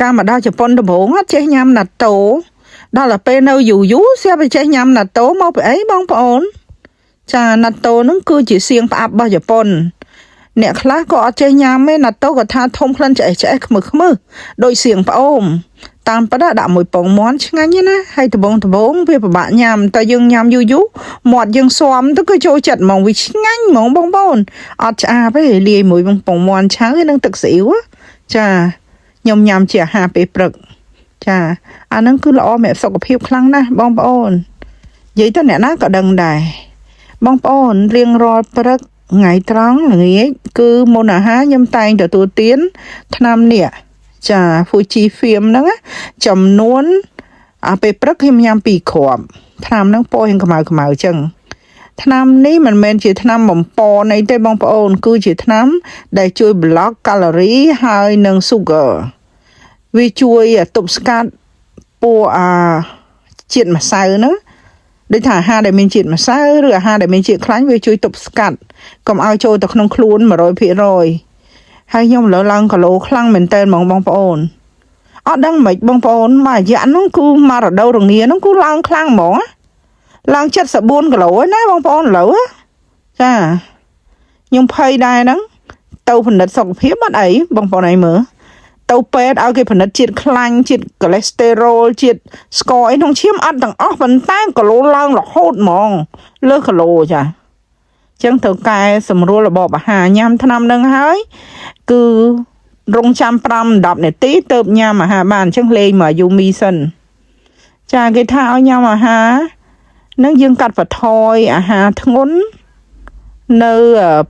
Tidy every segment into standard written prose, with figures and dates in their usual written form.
កាលមកដល់ជប៉ុនដំបូងអត់ចេះញ៉ាំណាតូដល់ទៅពេលនៅយូរយូរស្រាប់តែចេះញ៉ាំណាតូមកពីអីបងប្អូនចាណាតូហ្នឹងគឺជាសៀងផ្អាប់របស់ជប៉ុនអ្នកខ្លះក៏អត់ចេះញ៉ាំទេណាតូក៏ថាធំក្លិនឆ្អេះឆ្អេះខ្មឹសខ្មឹសដូចសៀងផ្អូមតាមពិតដាក់មួយពងមាន់ឆ្ងាញ់ណាហើយដបងដបងវាពិបាកញ៉ាំតែយើងញ៉ាំយូរយូរមាត់យើងស៊ាំទៅគឺចូលចិត្តហ្មងវាឆ្ងាញ់ហ្មងបងប្អូនអត់ឆ្អាបទេលាយមួយពងមាន់ឆៅនិងទឹកស៊ីអ៊ីវចាខ្ញុំញ៉ាំជាអាហារពេលព្រឹកចាអាហ្នឹងគឺល្អសម្រាប់សុខភាពខ្លាំងណាស់បងប្អូននិយាយទៅអ្នកណាក៏ដឹងដែរបងប្អូនរៀងរាល់ព្រឹកថ្ងៃត្រង់ល្ងាចគឺមុនអាហារខ្ញុំតែងទទួលទានថ្នាំនេះចា Fuji Film ហ្នឹងណាចំនួនអាពេលព្រឹកខ្ញុំញ៉ាំ2គ្រាប់ថ្នាំហ្នឹងពណ៌រៀងខ្មៅខ្មៅអញ្ចឹងថ្នាំនេះមិនមែនជាថ្នាំបំពន់អីទេបងប្អូន គឺជាថ្នាំដែលជួយ block កាឡូរីហើយនិង sugar វាជួយទប់ស្កាត់ពួកអាជាតិម្សៅហ្នឹងដូចថាអាហារដែលមានជាតិម្សៅឬអាហារដែលមានជាតិខ្លាញ់វាជួយទប់ស្កាត់កុំឲ្យចូលទៅក្នុងខ្លួន100%ហើយខ្ញុំលើឡើងគីឡូខ្លាំងមែនតើហ្មងបងប្អូនអត់ដឹងមិនបងប្អូនមួយរយៈហ្នឹងគឺមករដូវរងាហ្នឹងគឺឡើងខ្លាំងហ្មងឡើង74គីឡូហើយណាបងប្អូនឥឡូវចាខ្ញុំភ័យដែរហ្នឹងទៅពិនិត្យសុខភាពអត់អីបងប្អូនឯងមើលទៅពេទ្យឲ្យគេពិនិត្យជាតិខ្លាញ់ជាតិកូលេស្តេរ៉ុលជាតិស្ករអីក្នុងឈាមអត់ទាំងអស់ប៉ុន្តែគីឡូឡើងរហូតហ្មងលើសគីឡូចាចឹងត្រូវកែសម្រួលរបបអាហារញ៉ាំថ្នាំនឹងហើយគឺរងចាំ5 10នាទីទៅញ៉ាំអាហារបានអញ្ចឹងលេងមកយូមីសិនចាគេថាឲ្យញ៉ាំអាហារនឹងយើងកាត់បន្ថយអាហារធ្ងន់នៅ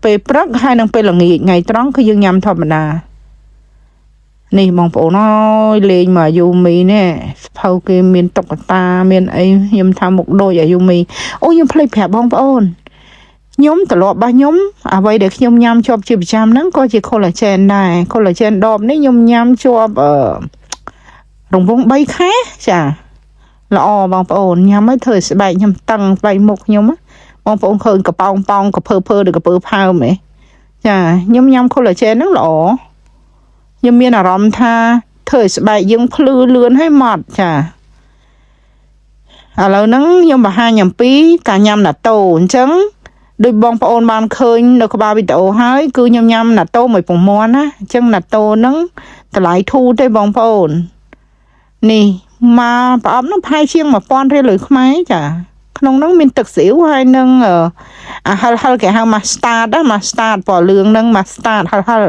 ពេលព្រឹកហើយនិងពេលល្ងាចថ្ងៃត្រង់គឺយើងញ៉ាំធម្មតានេះបងប្អូនអើយលេងមកយូមីនេះសភៅគេមានតុក្កតាមានអីខ្ញុំថាមុខដូចអាយូមីអូខ្ញុំភ្លេចប្រាប់បងប្អូនខ្ញុំត្រឡប់របស់ខ្ញុំអ្វីដែលខ្ញុំញ៉ាំជាប់ជាប្រចាំហ្នឹងក៏ជា collagen ដែរ collagen ដបនេះខ្ញុំញ៉ាំជាប់អឺរង្វង់3ខែចាល្អបងប្អូនញ៉ាំឲ្យធ្វើឲ្យស្បែកខ្ញុំតឹងស្បែកមុខខ្ញុំបងប្អូនឃើញកប៉ោងប៉ោងកពើភើឬកពើផើមហ៎ចាខ្ញុំញ៉ាំ collagen ហ្នឹងល្អខ្ញុំមានអារម្មណ៍ថាធ្វើឲ្យស្បែកយើងភ្លឺលឿនហើយម៉ត់ចាឥឡូវហ្នឹងខ្ញុំបង្ហាញអំពីការញ៉ាំណាតូអញ្ចឹងដូចបងប្អូនបានឃើញនៅក្បាលវីដេអូហើយគឺខ្ញុំញ៉ាំណាតូមួយពងមាន់ណាអញ្ចឹងណាតូហ្នឹងតម្លៃធូរទេបងប្អូននេះមកប្រអប់ហ្នឹងប្រហែលជាង1000រៀលលុយខ្មែរចាក្នុងហ្នឹងមានទឹកស៊ីអ៊ីវហើយនឹងអាហិលហិលគេហៅ mustard ណា mustard ពណ៌លឿងហ្នឹង mustard ហិលហិល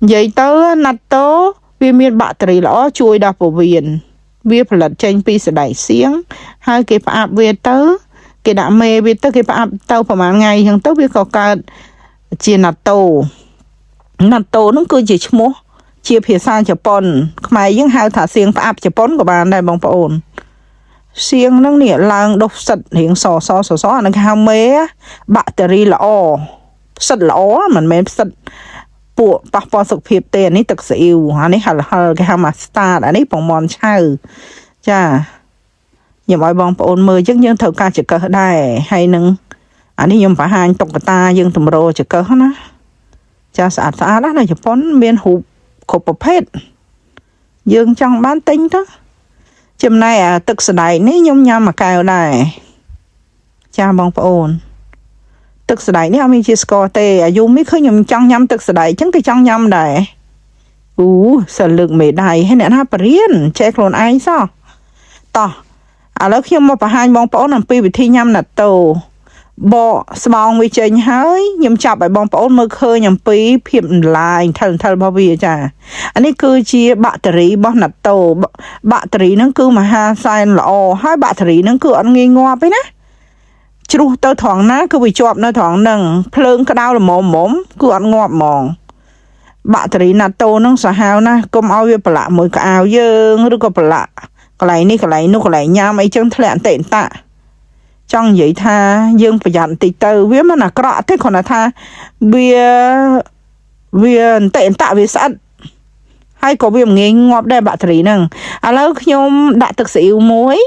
និយាយទៅណាតូវាមានបាក់តេរីល្អជួយដល់ពោះវៀនវាផលិតចេញពីសណ្តែកសៀងហើយគេផ្អាប់វាទៅគេដាក់មេវាទៅគេផ្អាប់ទៅប្រហែលថ្ងៃអញ្ចឹងទៅវាក៏កើតជាណាតូណាតូហ្នឹងគឺជាឈ្មោះជាភាសាជប៉ុនខ្មែរយើងហៅថាសៀងផ្អាប់ជប៉ុនក៏បានដែរបងប្អូនសៀងហ្នឹងនេះឡើងដុះផ្សិតរៀងសសសសអាហ្នឹងគេហៅមេបាក់តេរីល្អផ្សិតល្អមិនមែនផ្សិតពួកប៉ះពាល់សុខភាពទេអានេះទឹកស៊ីអ៊ីវអានេះហិលហិលគេហៅ mustard អានេះពងមាន់ឆៅចាខ្ញុំឲ្យបងប្អូនមើលអញ្ចឹងយើងត្រូវការចង្កឹះដែរហើយនឹងអានេះខ្ញុំបង្ហាញតុក្កតាយើងតម្រូចង្កឹះណាចាស្អាតស្អាតណាស់នៅជប៉ុនមានរូបគ្រប់ប្រភេទយើងចង់បានទិញទៅចំណែកអាទឹកសណ្តែកនេះខ្ញុំញ៉ាំមួយកែវដែរចាបងប្អូនទឹកសណ្តែកនេះអត់មានជាស្ករទេអាយុនេះឃើញខ្ញុំចង់ញ៉ាំទឹកសណ្តែកអញ្ចឹងគេចង់ញ៉ាំដែរអូសិលលើកមេដៃហើយអ្នកណាបរៀនចេះខ្លួនឯងសោះតោះឥឡូវខ្ញុំមកបង្ហាញបងប្អូនអំពីវិធីញ៉ាំណាតូបកស្បោងវាចេញហើយខ្ញុំចាប់ឲ្យបងប្អូនមើលឃើញអំពីភាពបន្លាយថិលថិលរបស់វាចាអានេះគឺជាបាក់តេរីរបស់ណាតូបាក់តេរីហ្នឹងគឺមហាសែនល្អហើយបាក់តេរីហ្នឹងគឺអត់ងាយងាប់ទេណាជ្រុះទៅត្រង់ណាគឺវាជាប់នៅត្រង់ហ្នឹងភ្លើងក្តៅល្មមល្មមគឺអត់ងាប់ហ្មងបាក់តេរីណាតូហ្នឹងសាហាវណាស់កុំឲ្យវាប្រឡាក់មួយកៅយើងឬក៏ប្រឡាក់កន្លែងនេះកន្លែងនោះកន្លែងញ៉ាំអីចឹងធ្លាក់អន្តិអន្តៈចង់និយាយថាយើងប្រយ័ត្នបន្តិចទៅវាមិនអាក្រក់ទេគ្រាន់តែថាវាវាអន្តិអន្តៈវាស្អិតហើយក៏វាមិនងាយងាប់ដែរបាក់តេរីហ្នឹងឥឡូវខ្ញុំដាក់ទឹកស៊ីអ៊ីវមួយ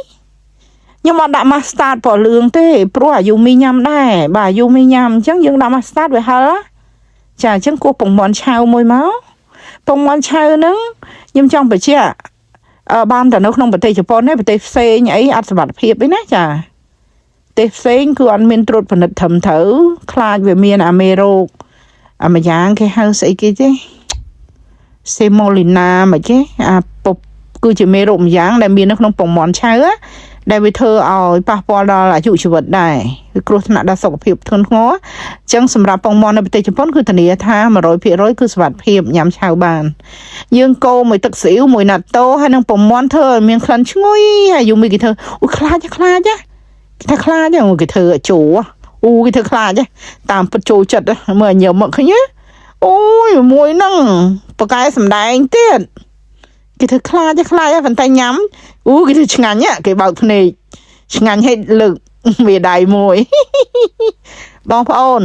ខ្ញុំអត់ដាក់ mustard ពណ៌លឿងទេព្រោះអាយុមីញ៉ាំដែរបាទអាយុមីញ៉ាំអញ្ចឹងយើងដាក់ mustard វាហិលចាអញ្ចឹងគោះពងមាន់ឆៅមួយមកពងមាន់ឆៅហ្នឹងខ្ញុំ ខ្ញុំចង់បញ្ជាក់អឺបានតែនៅក្នុងប្រទេសជប៉ុនទេប្រទេសផ្សេងអីអត់សុវត្ថិភាពអីណាចាប្រទេសផ្សេងគឺអត់មានត្រួតពិនិត្យត្រឹមត្រូវខ្លាចវាមានអាមេរោគអាម្យ៉ាងគេហៅស្អីគេទេ សេម៉ូលីណាមកគេអាពពគឺជាមេរោគម្យ៉ាងដែលមាននៅក្នុងពងមាន់ឆៅណាដែលវាធ្វើឲ្យប៉ះពាល់ដល់អាយុជីវិតដែរវាគ្រោះថ្នាក់ដល់សុខភាពធ្ងន់ធ្ងរអញ្ចឹងសម្រាប់ពងមាន់នៅប្រទេសជប៉ុនគឺធានាថា100%គឺសុវត្ថិភាពញ៉ាំឆៅបានយើងកូរមួយទឹកស៊ីអ៊ីវមួយណាត់តូហើយនឹងពងមាន់ធ្វើឲ្យមានក្លិនឈ្ងុយហើយយូមីគេធ្វើអូខ្លាចខ្លាចគេថាខ្លាចគេធ្វើឲ្យជូរអូគេធ្វើខ្លាចតាមពិតចូលចិត្តមើលញឹមមកឃើញទេអូយមួយហ្នឹងប៉កែសំដែងទៀតគេធ្វើខ្លាចខ្លាចប៉ុន្តែញ៉ាំអូគេធ្វើឆ្ងាញ់គេបើកភ្នែកឆ្ងាញ់ឲ្យលើកវាដៃមួយ បងប្អូន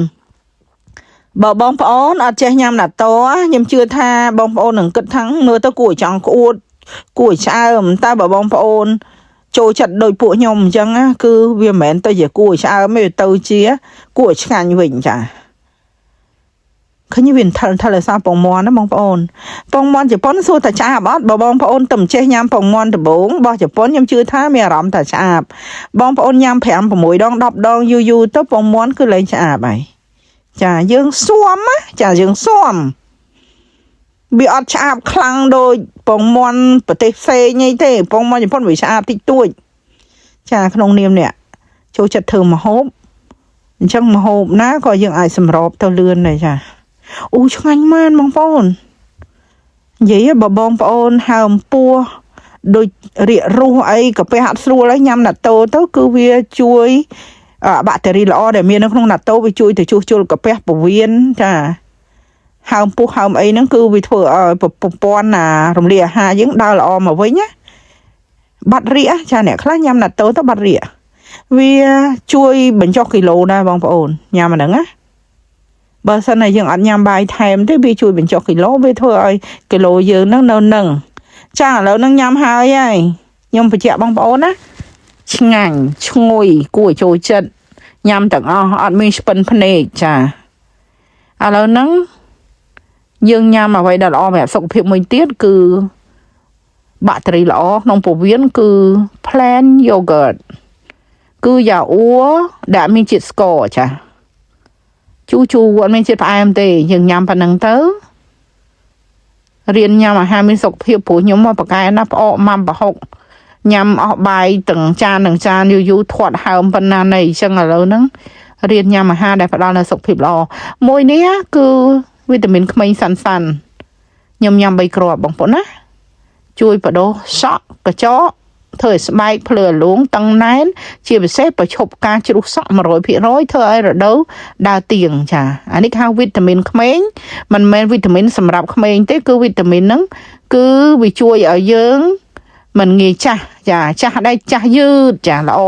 បើបងប្អូនអត់ចេះញ៉ាំណាតោខ្ញុំជឿថាបងប្អូននឹងគិតថាមើលទៅគួរឲ្យចង់ក្អួតគួរឲ្យឆ្អើមតែបើបងប្អូនចូលចិត្តដូចពួកខ្ញុំអញ្ចឹងណាគឺវាមិនមែនទៅជាគួរឲ្យឆ្អើមទេទៅជាគួរឲ្យឆ្ងាញ់វិញចាឃើញវាថិលថិលឲ្យសោះពងមាន់ណាបងប្អូនពងមាន់ជប៉ុនសួរតែឆ្អាបអត់បើបងប្អូនទៅមិនចេះញ៉ាំពងមាន់ដំបងរបស់ជប៉ុនខ្ញុំជឿថាមានអារម្មណ៍ថាឆ្អាបបងប្អូនញ៉ាំ5 6ដង10ដងយូរយូរទៅពងមាន់គឺលែងឆ្អាបហើយចាយើងស៊ាំណាចាយើងស៊ាំវាអត់ឆ្អាបខ្លាំងដូចពងមាន់ប្រទេសផ្សេងអីទេពងមាន់ជប៉ុនវាឆ្អាបតិចតួចចាក្នុងនាមនេះចូលចិត្តធ្វើម្ហូបអញ្ចឹងម្ហូបណាក៏យើងអាចសម្របទៅលឿនដែរចាអូឆ្ងាញ់មែនបងប្អូននិយាយបើបងប្អូនហើមពោះដូចរាករូសអីកាពះអត់ស្រួលហើយញ៉ាំណាតូទៅគឺវាជួយបាក់តេរីល្អដែលមាននៅក្នុងណាតូវាជួយទៅជួសជុលកាពះពោះវៀនចាហើមពោះហើមអីហ្នឹងគឺវាធ្វើឲ្យប្រព័ន្ធណារំលាយអាហារយើងដើរល្អមកវិញណាបាត់រាកចាអ្នកខ្លះញ៉ាំណាតូទៅបាត់រាកវាជួយបញ្ចុះគីឡូដែរបងប្អូនញ៉ាំអាហ្នឹងណាបើសិនតែយើងអត់ញ៉ាំបាយថែមទេវាជួយបញ្ចុះគីឡូវាធ្វើឲ្យគីឡូយើងហ្នឹងនៅនឹងចាឥឡូវហ្នឹងញ៉ាំហើយហើយខ្ញុំបញ្ជាក់បងប្អូនណាឆ្ងាញ់ឈ្ងុយគួរឲ្យចូលចិត្តញ៉ាំទាំងអស់អត់មានឆ្ពិនភ្នែកចាឥឡូវហ្នឹងយើងញ៉ាំអ្វីដែលល្អសម្រាប់សុខភាពមួយទៀតគឺបាក់តេរីល្អក្នុងពោះវៀនគឺ plain yogurt គឺយ៉ាអ៊ូដែលអត់មានជាតិស្ករចាជូរជូរអត់មានជាតិផ្អែមទេយើងញ៉ាំប៉ុណ្ណឹងទៅរៀនញ៉ាំអាហារមានសុខភាពព្រោះខ្ញុំមកប្រកែណាផ្អកម៉ាំប្រហុកញ៉ាំអស់បាយទាំងចានទាំងចានយូរយូរធាត់ហើមប៉ុណ្ណានៃអញ្ចឹងឥឡូវហ្នឹងរៀនញ៉ាំអាហារដែលផ្ដល់នូវសុខភាពល្អមួយនេះគឺវីតាមីនក្មេងសាន់សាន់ខ្ញុំញ៉ាំ3គ្រាប់បងប្អូនណាជួយបដូរសក់កញ្ចក់ធ្វើឲ្យស្បែកភ្លឺរលោងតឹងណែនជាពិសេសប្រឈប់ការជ្រុះសក់100%ធ្វើឲ្យរដូវដើរទៀងចាអានេះគេហៅវីតាមីនក្មេងមិនមែនវីតាមីនសម្រាប់ក្មេងទេគឺវីតាមីនហ្នឹងគឺវាជួយឲ្យយើងមិនងាយចាស់ចាចាស់ដែរចាស់យឺតចាល្អ